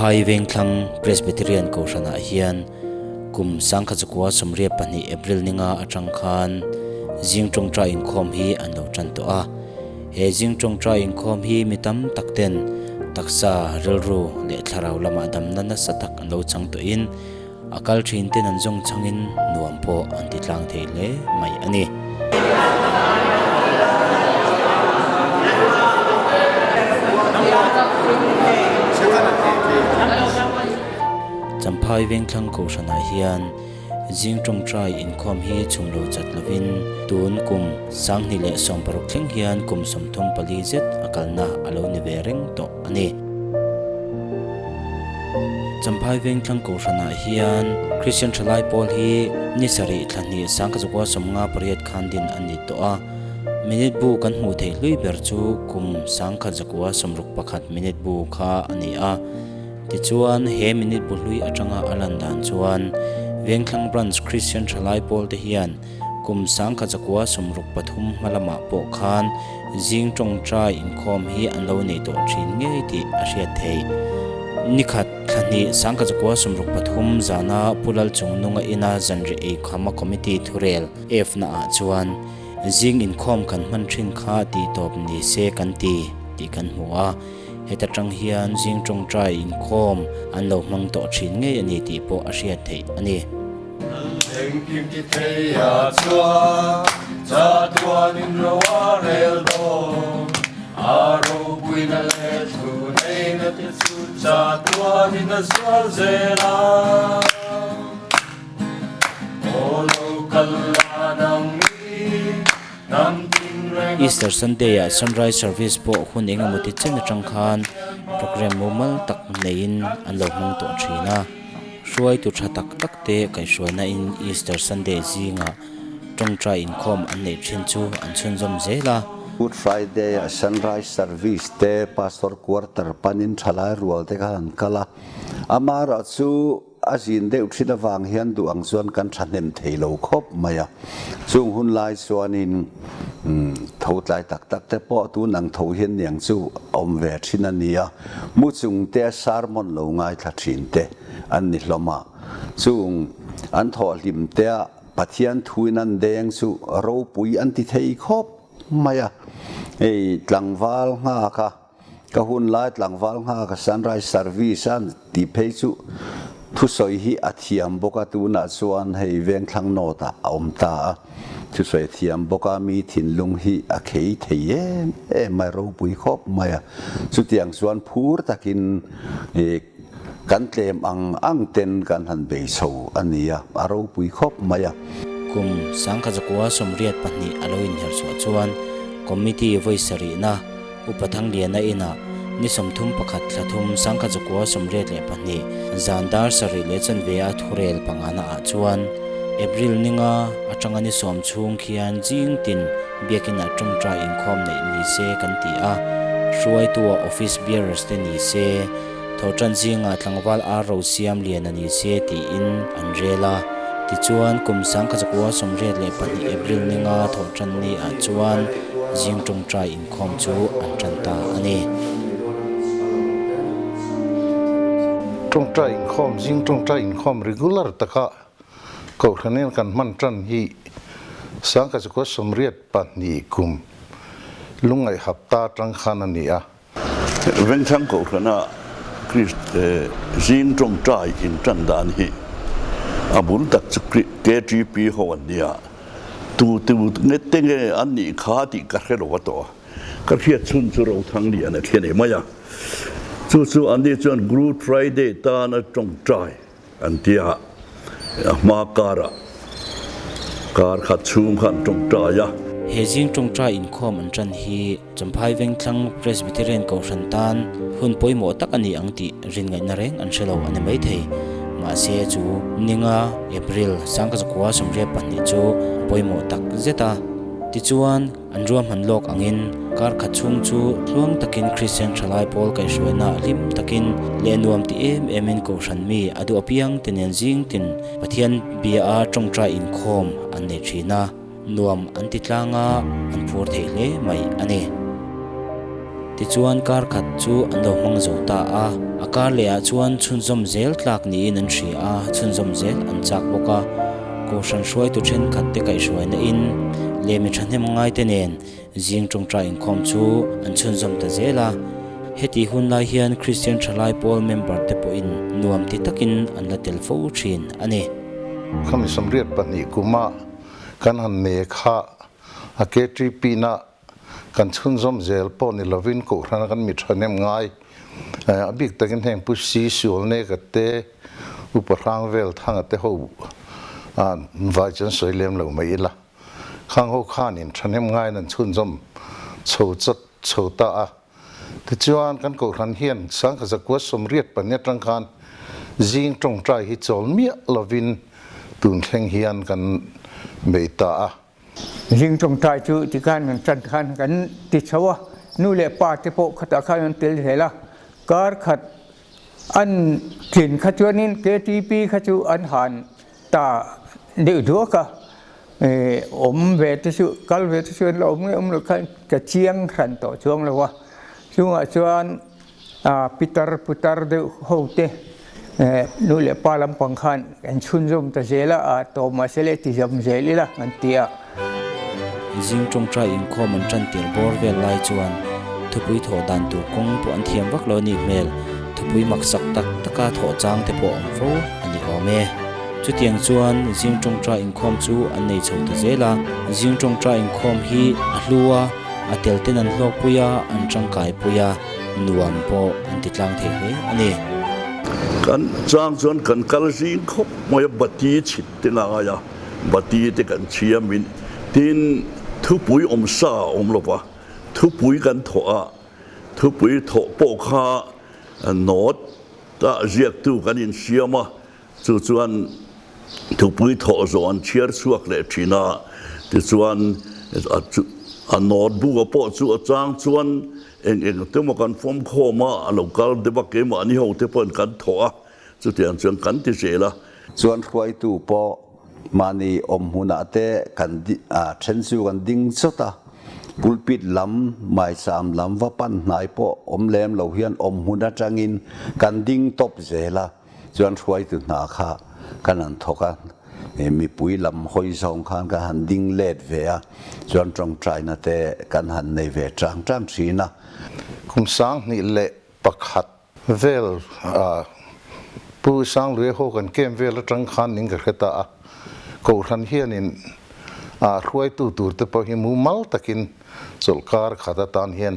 Champhai Vengthlang Presbyterian Kohhranah hian kum 1982 April ninga atang khan zing tawngtai inkhawm hi an lo tan tawh a. He zing tawngtai inkhawm hi mi tam tak ten taksa, rilru leh thlarau lamah damna nasa tak an lo chang tawhin a kal thin ten an zawng changin nuam pawh an ti tlang thei hle mai a ni. Champhai Vengthlang Kohhranah hian zing tawngtai inkhawm hi chhum lo chat lovin tun kum 2016 thleng hian kum 34 zet a kalna a lo ni ve reng tawh a ni. Champhai Vengthlang Kohhranah hian Kristian Thalai Pawl hi ni sarih thla hnih 1958 khan din a ni tawh a. Minute bu kan hmuh theih hlui ber chu kum 1961 minute bu kha a ni a. Tichuan, he minute bu hlui atanga a lan dan chuan Vengthlang Branch Kristian Thalai Pawl te hian Kum 1963 hma lamah pawh khan zing tawngtai inkhawm hi an lo nei tawh thin ngei tih a hriat theih. Nikhat thla hnih 1963 zana Pu Lalchungnunga ina zanri eikhama committee thurel F-na ah chuan zing inkhawm kan hman thin kha tih tawp ni se kan ti tih kan hmu a, heta tang hian zing tawngtai inkhawm an lo hmang tawh thin ngei a ni tih pawh a hriat theih a ni. Engkim ti thei a chuan chatuanin ro a rel dawn, a ropuina leh thu neina te chu chatuanin a zual zel a. Aw lo kal la nang mi hnam tinreng a. Easter Sunday ah Sunrise Service pawh hun engemaw ti chen atang khan programme mumal tak neiin an lo hmang tawh thin a. Hruaitu tha tak tak te kaihhruaina in Easter Sunday zingah tawngtai inkhawm an neih thin chu an chhunzawm zel a. Good Friday ah Sunrise Service te Pastor Quarter panin thalai rual te kha han kal a, amaherawh chu a zin deuh thin avang hian duh ang chuan kan thahnem thei lo khawp mai a. Chung hun lai chuanin tho tlai tak tak te pawh tun ang tho hian niang chu awm ve thin a ni a. Mu chung te sermon lo ngaithla thin te an ni hlawm a, chung an thawhhlim te ah Pathian thuin an deng chu ropui an ti thei khawp mai a. Hei tlangval nghak a, ka hun lai tlangval nghak a sunrise service a tih phei chu thusawi hi a thiam bawk a, tunah chuan hei Vengthlang North ah a awm ta a. Thusawi thiam bawk a, mi thinlung hi a khei thei em em mai, ropui khawp mai a. Chutiang chuan phur takin kan tlem ang ang ten kan han bei chho a ni a, a ropui khawp mai a. Kum 1982 a lo inher chhuah chuan Committee vawi sarihna Upa Thangliana inah ni 31 thla thum 1982 zan dar sarih leh chanve a thurel pangana ah chuan April ninga atanga ni sawm chhung khian zing tin biakin ah tawngtai inkhawm neih ni se kan ti a, hruaitu ah office bearers te ni se, thawhtan zingah tlangval ar ro siam lian a ni se tiin an rel a. Tichuan kum 1982 April ninga thawhtan ni ah chuan zing tawngtai inkhawm chu an tan ta a ni. Tawngtai inkhawm, zing tawngtai inkhawm regular taka Kohhranin kan hman tan hi 1982 kum lungngaih hapta atang khan a ni a. Vengthlang Kohhrana Krist zing tawngtai intan dan hi a bul tak chu KTP ho an nia. Tu tu nge te nge an nih kha tih ka hre lo a tawh a. Ka hriat chhun chu Rothang Lian a thlen em mai a. Chu chu an ni chuan Good Friday tana tawngtai an ti a. A hma karah kar khat chhung kha an tawngtai a. He zing tawngtai inkhawm an tan hi Champhai Vengthlang Presbyterian Kohhran tan hun pawimawh tak a ni ang tih rin ngaihna reng an hre lo a ni maithei. Mahse chu ninga April 1982 chu a pawimawh tak zet a. Tichuan an ruahman lawk angin kar khat chhung chu tluang takin Kristian thalai pawl kaihhruaina hlim takin leh nuam ti em emin Kohhran mi a duh apiang te nen zing tin Pathian bia a tawngtai inkhawm an nei thin a, nuam an ti tlang a, an phur thei hle mai a ni. Tichuan kar khat chu an lo hmang zo ta a, a kar lehah chuan chhunzawm zel tlak niin an hria a, chhunzawm zel an chak bawk a. Kohhran hruaitu thenkhat te kaihhruaina in leh mi thahnem ngaite nen zing tawngtai inkhawm chu an chhunzawm ta zel a. Heti hun lai hian Kristian Thalai Pawl member te pawhin nuam ti takin an la tel fo thin a ni. Khami 82 kuma kan han ne kha a KTP na kan chhunzawm zel pawh ni lovin kohhrana kan mi thahnem ngai. A bik takin heng Pu Si Sual Neka te, Upa Hrang Vel Thanga te ho vai chu an sawi lem lo mai ila. Khang ho khanin thahnem ngaiin an chhunzawm chho chawt chho ta a. Tichuan kan kohhran hian Sangkha 184 atang khan zing tawngtai hi chawl miah lovin tun thleng hian kan bei ta a. Zing tawngtai chu tikhan kan tan khan kan ti chho a, nu leh pa te pawh khatah khan an tel zel a, kar khat an tlin kha chuanin KTP kha chu an han ta deuh duak a, awm ve te chu kal ve te chu an la awm nge awm lo khan ka chiang hran tawh chuang lo a, chungah chuan pitar putar deuh ho te nu leh pa lampang khan an chhunzawm ta zel a, a tawp mahse leh ti zawm zel ila an ti a. Zing tawngtai inkhawm an tan tir bawr vel lai chuan thupui thawh dan tur kawng pawh an thiam vak lo a nih hmel, thupui maksak tak taka thawh chang te pawh a awm fo a ni awm e. Chutiang chuan zing tawngtai inkhawm chu an nei chho ta zel a, zing tawngtai inkhawm hi a hlu a, a tel ten an hlawkpui a, an tangkai pui a, nuam pawh an ti tlang thei hle a ni. Kan chang chuan kan kal zing khawp mai a, bati chhit te ngai a, bati te kan chhia min tin thupui awm sa a awm lo va, thupui kan thawh a, thupui thawh pawh kha nawt a ziaktu kan insiam a, Chu chuan thupui thawh zawh an chhiar chhuak leh thin a, tichuan a notebook a pawh chu a chang chuan eng eng te maw kan fawm khawm a, a lo kal deuh a, keimahni ho te pawhin kan thawh a, chutiang chuan kan ti zel a. Chuan hruaitu pawh mahni awm hmunah te kan then chu kan ding chawt a, pulpit lam, maicham lam va pan hnai pawh awm lem lo hian awm hmun atangin kan ding tawp zel a. Chuan hruaitu hna kha kan han thawk a, mipui lam hawi zawng khan kan han ding let ve a, chuan tawngtaina te kan han nei ve chang chang thin a. Kum 2001 vel ah Pu Sangluia ho kan camp vel atang khan ning ka hre ta a, Kohhran hianin ah hruaitu tur te pawh hi mumal takin chawlhkar khat atan hian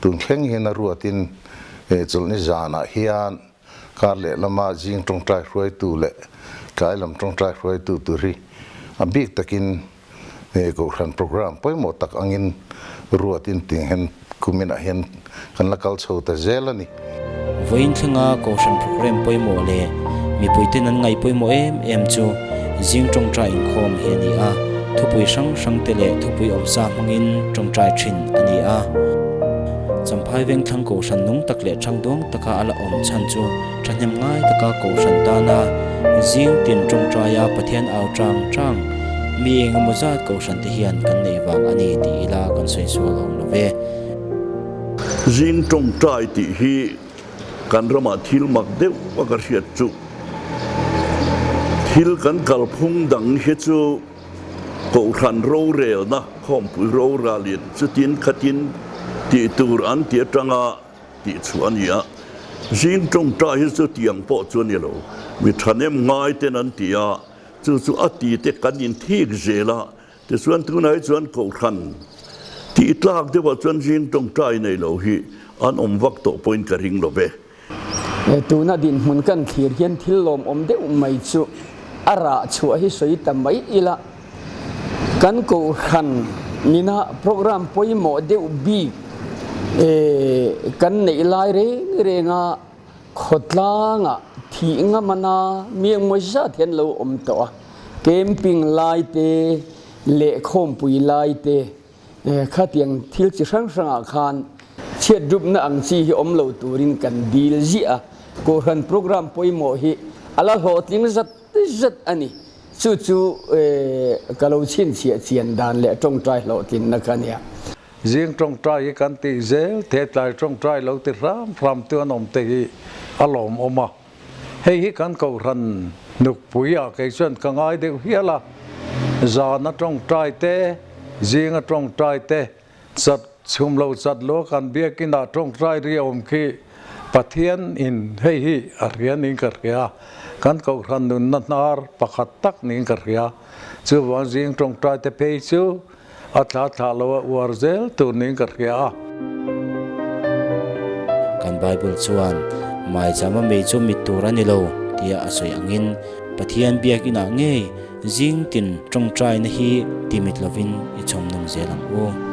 tun thleng hian a ruatin chawlhni zanah hian Kar lehlama zing tawngtai hruaitu leh tlai lam tawngtai hruaitu tur hi a bik takin Kohhran program pawimawh tak angin ruatin ting hian kuminah hian kan la kal chho ta zel a ni. Vawiin thlenga Kohhran program pawimawh leh mipuiten an ngaih pawimawh em em chu zing tawngtai inkhawm hi a ni a, thupui hrang hrang te leh thupui awmsa hmangin tawngtai thin a ni a. Champhai Vengthlang Kohhran nung tak leh thangduang taka a la awm chhan chu thahnem ngai taka Kohhran tana zing tin tawngtaia Pathian au chang chang mi eng emaw zat Kohhran te hian kan neih vang a ni tih ila kan sawi sual awm lo ve. Zing tawngtai tih hi kan ramah thil mak deuh a ka hriat chu thil kan kalphung dang hi chu Kohhran rorelna khawmpui roralin chutin khatin tih tur an ti atanga tih chhuah a ni a. Zing tawngtai hi chu tiang pawh chu a ni lo. Mi thahnem ngai ten an ti a, chu chu a ti te kan inthik zel a. Tichuan tunah hi chuan Kohhran tih tlak deuhah chuan zing tawngtai nei lo hi an awm vak tawh pawhin ka ring lo ve. Tuna dinhmun kan thlir hian thil lawmawm deuh mai chu a rah chhuah hi sawi ta mai ila, kan kohhran nina program pawimawh deuh bik kan neih lai reng renga khawtlangah thih ngamana mi engmaw zat hian lo awm tawh a, camping lai te leh khawmpui lai te Khatiang thil chi hrang hrangah khan chhiatrupna ang chi hi awm lo turin kan dil ziah a, Kohhran program pawimawh hi a la hlawhtling zat zat a ni. Chu chu ka lo chhinchhiah chian dan leh tawngtai hlawhtlinna kha nia. Zing tawngtai hi kan tih zel the tlai tawngtai lo ti hram hram tu an awm te hi a lawmawm a. Hei hi kan kohhran nukpui ah kei chuan ka ngai deuh hial a, zana tawngtai te, zinga tawngtai te, chat chhum lo chat lo kan biakin ah tawngtai ri a awm khi Pathian in hei hi a hria niin ka hria, kan kohhran nunna hnar pakhat tak niin ka hria. Chuvang zing tawngtai te phei chu A thla thlah lo a uar zel tur niin ka hria a. Kan Bible chuan, Maichama mei chu mit tur a ni lo, tia a sawi angin, Pathian biakinah ngei zing tin tawngtaina hi timit lovin i chhawm nung zel ang u.